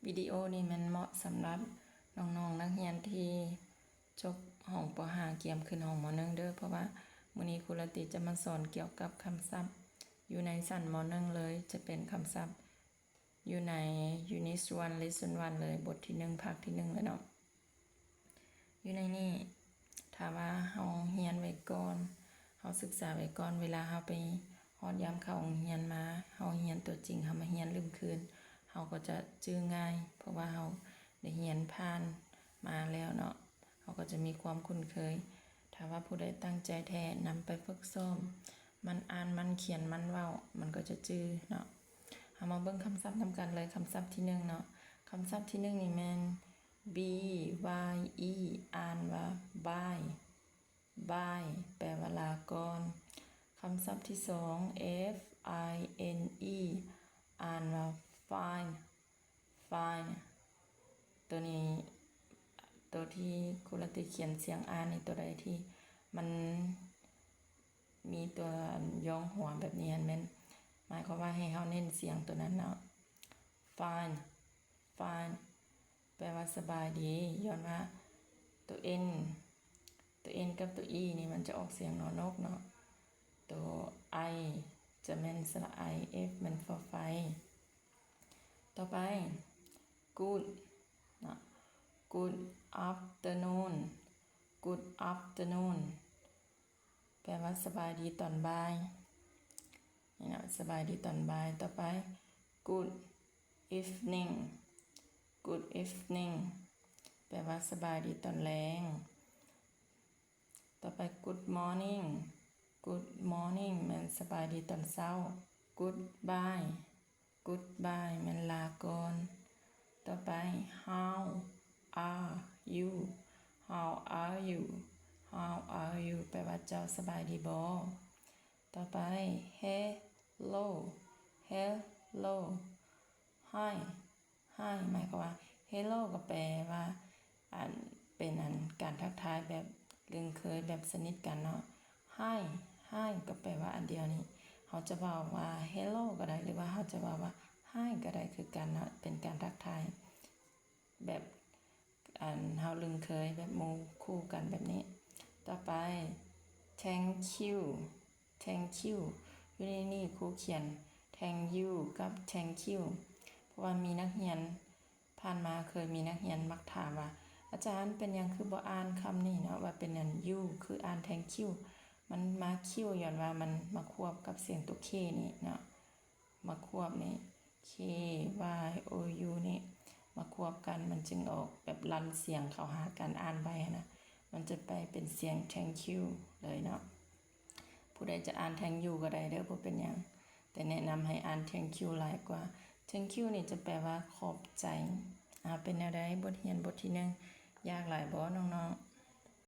ວິດີໂອນີ້ແມ່ນເໝາະສຳລັບນ້ອງໆນັກຮຽນທີ່ຈົບຫ້ອງ ປ.ຫ້າ ກຽມຂຶ້ນຫ້ອງ ມ.ໜຶ່ງ ເດີ້ ເພາະວ່າມື້ນີ້ຄູລາຕີຈະມາສອນກ່ຽວກັບຄຳສັບຢູ່ໃນຊັ້ນ ມ.ໜຶ່ງ ເລີຍ, ຈະເປັນຄຳສັບຢູ່ໃນ Unit one Lesson one ເລີຍ, ບົດທີໜຶ່ງ ພາກທີໜຶ່ງເລີຍເນາະ. ຢູ່ໃນນີ້ ຖ້າວ່າເຮົາຮຽນໄວ້ກ່ອນ, ເຮົາສຶກສາໄວ້ກ່ອນ, ເວລາເຮົາໄປຮອດຍາມເຂົ້າໂຮງຮຽນມາ, ເຮົາຮຽນຕົວຈິງ, ເຮົາມາຮຽນລືມຄືນ, ເຮົາກໍຈະຈື່ງ່າຍ, ເພາະວ່າເຮົາໄດ້ຮຽນຜ່ານມາແລ້ວເນາະ, ເຮົາກໍຈະມີຄວາມຄຸ້ນເຄີຍ. ຖ້າວ່າຜູ້ໃດຕັ້ງໃຈແທ້ນຳໄປຝຶກຊ້ອມ, ໝັ່ນອ່ານ, ໝັ່ນຂຽນ, ໝັ່ນເວົ້າ, ມັນກໍຈະຈື່ເນາະ. ເຮົາມາເບິ່ງຄຳສັບນຳກັນເລີຍ. ຄຳສັບທີໜຶ່ງເນາະ, ຄຳສັບທີໜຶ່ງນີ້ແມ່ນ B Y E ອ່ານວ່າ bye, bye ແປວ່າລາກ່ອນ. ຄຳສັບທີສອງ F I N E ອ່ານວ່າ fine, fine. ໂຕນີ້, ໂຕທີ່ຄູລາຕີຂຽນສຽງອ່ານນີ້, ໂຕໃດທີ່ມັນມີຕົວ ອັນ ຢ່ອງຫົວແບບນີ້ຫັ້ນ ແມ່ນໝາຍຄວາມວ່າໃຫ້ເຮົາເນັ້ນສຽງໂຕນັ້ນເນາະ. Fine, fine ແປວ່າສະບາຍດີ, ຍ້ອນວ່າໂຕ N, ໂຕ N ກັບໂຕ E ນີ້ມັນຈະອອກສຽງ ນ ນົກ ເນາະ, ໂຕ I ຈະແມ່ນ ສະຫຼະໄອ, F ແມ່ນ ຟໍໄຟ. ຕໍ່ໄປ Good ເນາະ, Good afternoon, Good afternoon ແປວ່າສະບາຍດີຕອນບ່າຍ. ນີ້ເນາະ, ສະບາຍດີຕອນບ່າຍ. ຕໍ່ໄປ Good evening, Good evening ແປວ່າສະບາຍດີຕອນແລງ. ຕໍ່ໄປ Good morning, Good morning ແມ່ນສະບາຍດີຕອນເຊົ້າ. Goodbye, Goodbye ແມ່ນລາກ່ອນ. ຕໍ່ໄປ How are you, How are you, How are you ແປວ່າເຈົ້າສະບາຍດີບໍ່? ຕໍ່ໄປ Hello, Hello, Hi, Hi ໝາຍຄວາມວ່າ Hello ກໍແປວ່າ ອັນ ເປັນ ອັນ ການທັກທາຍແບບລຶ້ງເຄີຍ ແບບສະໜິດກັນເນາະ. Hi, Hi ກໍແປວ່າອັນດຽວນີ້ ເຮົາຈະເວົ້າວ່າ Hello ກໍໄດ້ ຫຼືວ່າເຮົາຈະເວົ້າວ່າ Hi ກໍໄດ້ຄືກັນເນາະ, ເປັນການທັກທາຍແບບ ອັນ ເຮົາລຶ້ງເຄີຍ ແບບໝູ່ຄູ່ກັນແບບນີ້. ຕໍ່ໄປ Thank you, Thank you ຢູ່ໃນນີ້ຄູຂຽນ Thank you ກັບ Thank you ເພາະວ່າມີນັກຮຽນ ຜ່ານມາເຄີຍມີນັກຮຽນມັກຖາມວ່າ ອາຈານ ເປັນຫຍັງຄືບໍ່ອ່ານຄຳນີ້ເນາະ ວ່າເປັນອັນ you ຄືອ່ານ thank you ມັນມາ Q ຍ້ອນວ່າມັນມາຄວບກັບສຽງຕົວ K ນີ້ເນາະ, ມາຄວບນີ້ K Y O U ນີ້ມາຄວບກັນ ມັນຈຶ່ງອອກແບບລັນສຽງເຂົ້າຫາກັນ ອ່ານໄວຫັ້ນນະ ມັນຈະໄປເປັນສຽງ thank you ເລີຍເນາະ. ຜູ້ໃດຈະອ່ານ thank you ກໍໄດ້ເດີ້ ບໍ່ເປັນຫຍັງ, ແຕ່ແນະນຳໃຫ້ອ່ານ thank you ຫຼາຍກວ່າ. Thank you ນີ້ຈະແປວ່າຂອບໃຈ. ອາ ເປັນແນວໃດ ບົດຮຽນບົດທີໜຶ່ງ ຍາກຫຼາຍບໍ່ນ້ອງໆ?